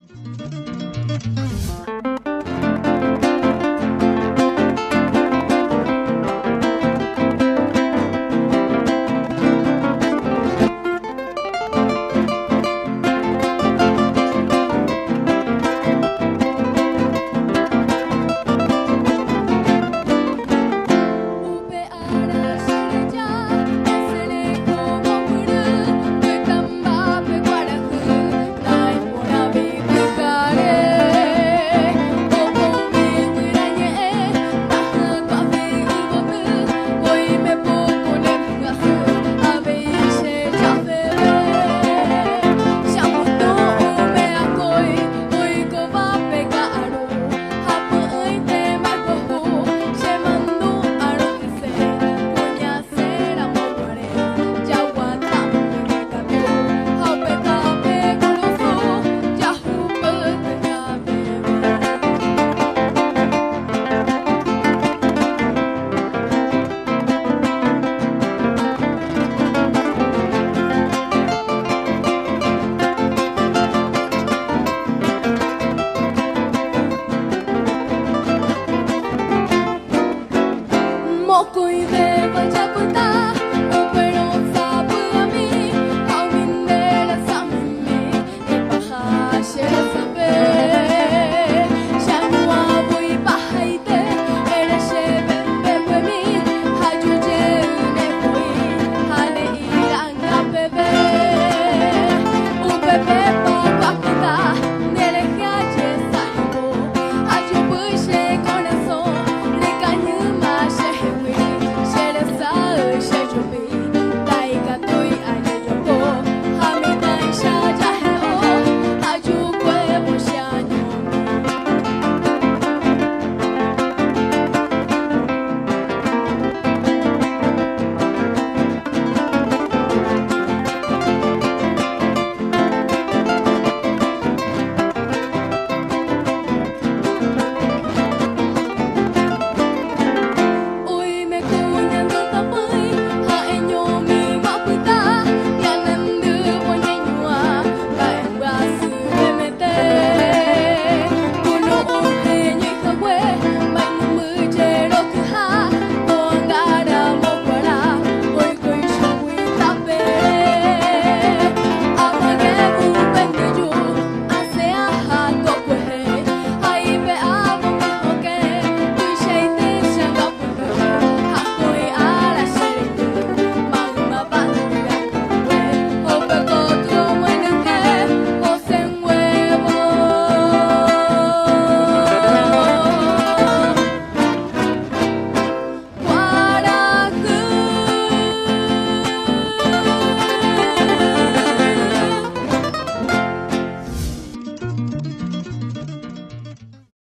Upe ára che reja esẽ reko mombyry, ndoikambápe kuarahy, naiporãvi pyhare. Okomi guyra ñe'ẽ, ndahykuavi yvoty, oime puku nembyasy, avei che javeve. Che apytu'ũme akói oikóva pe ka'aru, ha py'ỹinte mbaikohu che mandu'árõ hese, kuñasẽramo guare, jaguata mbeguekatu, ha upe tape kurusu jahupyty javeve. Mokõivéva japyta upérõ sapy'ami ha umi nde resamimi ipaha che resa.